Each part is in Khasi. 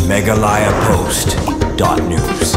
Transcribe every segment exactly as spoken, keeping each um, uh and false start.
Meghalaya Post dot news.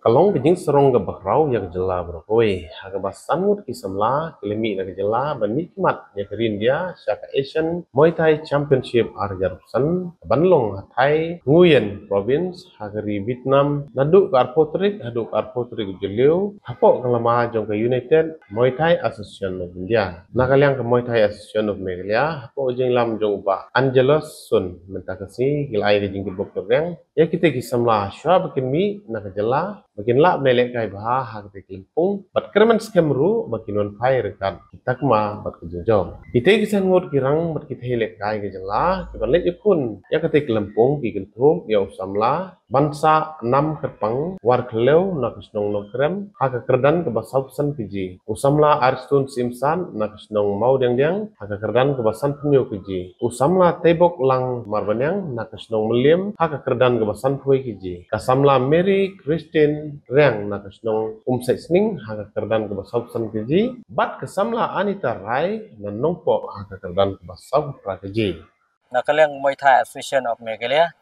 Ka long ka jingsarong kaba khraw ïa ka jylla baroh kawei ha kaba san ngut ki samla ki la mih na ka jylla ban mih khmat ïa ka ri India sha ka Asian Muay Thai Championship ar hajar arphew san, ban long ha Thai Nguyen Province ha ka ri Vietnam naduh ka arphew tarik haduh ka arphew tarik u Jylliew, hapoh ka lama jong ka United Muay Thai Association of India. Na ka liang ka Muay Thai Association of Meghalaya, hapoh ka jingïalam jong u Bah Angelus Sun, mynta ka sngi ki la ai ka jingkyrkhu kyrdoh ïa kita ki samla shuwa ba kin mih na ka jylla ba kin lah ban lehkai bha ha kita ki lympung, bad kyrmen skhem ruh ba kin wan phai ryngkat ki takma bad ka jingjop. Kita ki san ngut ki rangbah bad ki thei lehkai ka jylla kiban leit ïakhun ïa kita ki lympung ki kynthup ïa u samla Bansah Namkyrpang Warkhliew na ka shnong Nongkrem ha ka kyrdan kaba sawphew san kg, u samla Aristone Syiemlieh na ka shnong Mawdiangdiang ha ka kyrdan kaba sanphew kg, u samla Teiboklang Marbaniang na ka shnong Mylliem ha ka kyrdan kaba sanphew kg, ka samla Mary Christine Riang na ka shnong Umsaitsning ha ka kyrdan kaba sawphew san kg, bad ka samla Anita Rai na Nongpoh ha ka kyrdan kaba sawphew phra kg. Na ka liang Muay Thai Association of Meghalaya,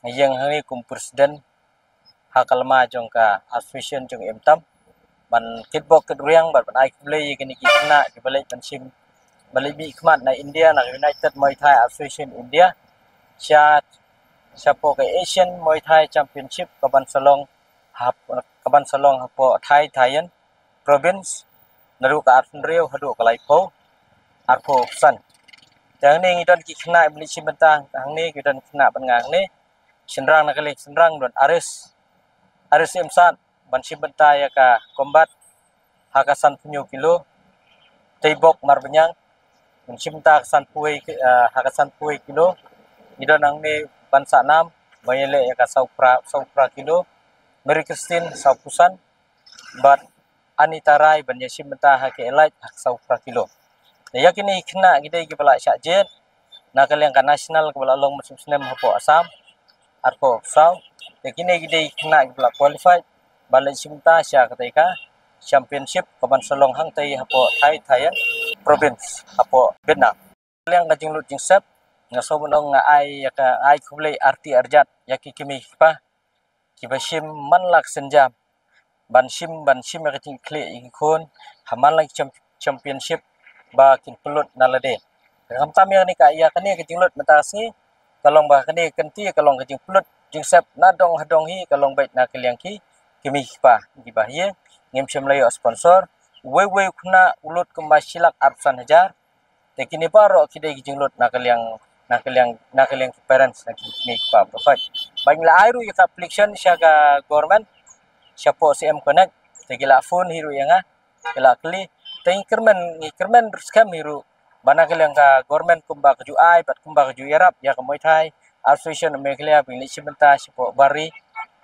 nga ïeng hangne kum president ha ka lama jong ka association jong i Umtam, ban kitbok kitrwiang bad ban ai khublei ïa kine ki khynnah kiba leit ban shim, ban leit mih khmat na India, na United Muay Thai Association India, sha, shapoh ka Asian Muay Thai Championship kaban sa long hap-, kaban sa long hapoh Thai Thailand Province naduh ka arphew hynriew haduh ka laiphew arphew san. Te hangne ngi don ki khynnah ba leit shim bynta hangne, ki don khynnah bad nga hangne. Shynrang, na ka liang shynrang don Aris, Aris Syiemlieh ban shim bynta ïa ka combat ha ka sanphew kilo. Teibok Marbaniang ban shim bynta ka sanphew, eh, ha ka sanphew kilo. Ngi don hangne Bansah Nam ban ïaleh ïa ka sawphew phra, sawphew phra kilo. Mary Christine sawphew san bad Anita Rai ban ïashim bynta ha ka elite ha ka sawphew phra kilo. Te ïa kine ki khynnah ki dei kiba la shah jied na ka liang ka national kaba la long mynshem snem hapoh Assam arphew saw. Te kine ki dei ki khynnah kiba la qualified ban leit shim bynta sha katei ka championship kaban sa long hangtei hapoh Thai Thailand Province hapoh Vietnam. Liang ka jinglut jingsep, nga sngewbha ban ong nga ai ïa ka, ai khublei arti arjat ïa ki kmie ki kpa kiba shim man la ka sienjam ban shim, ban shim ïa ka jingkitkhlieh ïa ki khun ha man la ki champ-, championship ba kin pynlut na lade. Khamtam ïa kane ka, ïa kane ka jinglut mynta ka sngi ka long ba kane ka kynti ka long ka jingpynlut jingsep na dong ha dong hi, ka long beit na ka liang ki kmie ki kpa kiba ha ïing. Ngim shym la ïoh sponsor. Uwei uwei u khynnah u lut kumba shi lak arphew san hajar. Te kine baroh ki dei ki jinglut na ka liang, na ka liang, na ka liang ki parents, na ki kmie ki kpa baroh. Ba ngi la ai ruh ïa ka application sha ka government, shapoh C M Connect, te ki la phone hi ruh ïa nga, ki la kylli. Te ngi kyrmen, ngi kyrmen skhem hi ruh ba na ka liang ka government kumba ka ju ai bad kumba ka ju ïarap ïa ka Muay Thai Association of Meghalaya ba ngin leit shim bynta shapoh bar ri.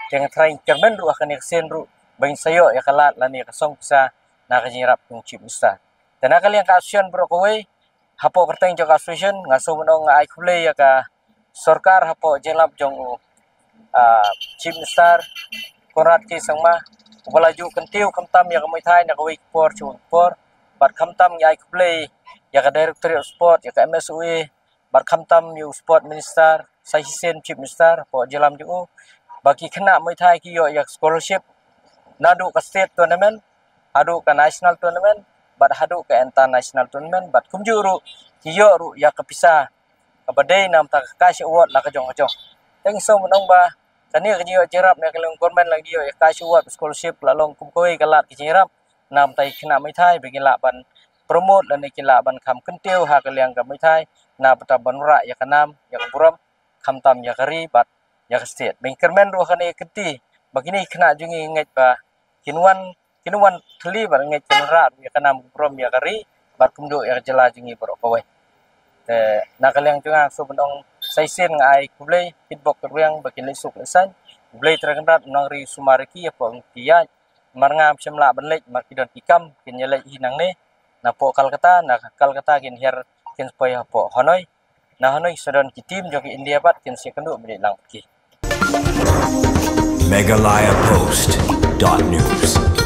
Te nga tharai ngi kyrmen ruh ha kane ka sien ruh ba ngin sa ïoh ïa ka lad lane ka song pisa na ka jingïarap jong u Chief Minister. Te na ka liang ka association baroh kawei, hapoh kyrteng jong ka association, nga sngewbha ban ong nga ai khublei ïa ka sorkar hapoh jingïarap jong u, ah, Chief Minister Conrad K Sangma, uba la ju kyntiew khamtam ïa ka Muay Thai na kawei ka por sha kawei ka por, bad khamtam ngi ai khublei ïa ka Directorate of Sport, ïa ka M S O A, bad khamtam ïa u Sport Minister Sai Hussain, Chief Minister hapoh jingïarap jong u, ba ki khynnah Muay Thai ki ïoh ïa ka scholarship naduh ka state tournament haduh ka national tournament bad haduh ka international tournament, bad kumjuh ruh ki ïoh ruh ïa ka pisa kaba dei na bynta ka cash award la ka jong ka jong. Te ngi sngewbha ban ong ba kane ka jingïoh jingïarap na ka liang government la ki ïoh ïa ka cash award, scholarship, la long kum kawei ka lad ka jingïarap na bynta ki khynnah Muay Thai ba kin lah ban promote lane kin lah ban kham kyntiew ha ka liang ka Muay Thai na bynta ban wanrah ïa ka nam, ïa ka burom, khamtam ïa ka ri bad ïa ka state. Ba ngi kyrmen ruh ha kane ka kynti ba kine ki khynnah jong ngi, ngeit ba kin wan, kin wan thylli bad ngeit kin wanrah ruh ïa ka nam, ka burom ïa ka ri bad kumjuh ïa ka jylla jong ngi baroh kawei. Te na ka liang jong nga, sngewbha ban ong sa shisien nga ai khublei, kitbok kitrwiang ba kin leit suk leit saiñ. U Blei Trai Kynrad un nang ri sumar ïa ki hapoh ki ïaid. Namar ngam shym lah ban leit namar ki don ki kam, kin ïaleit hi nangne. Napoh Calcutta, na Calcutta kin hiar, kin poi hapoh Hanoi. Na Hanoi sa don ki team jong ka India pat, kin sa ïakynduh bad leit lang bad ki. Meghalaya Post dot news.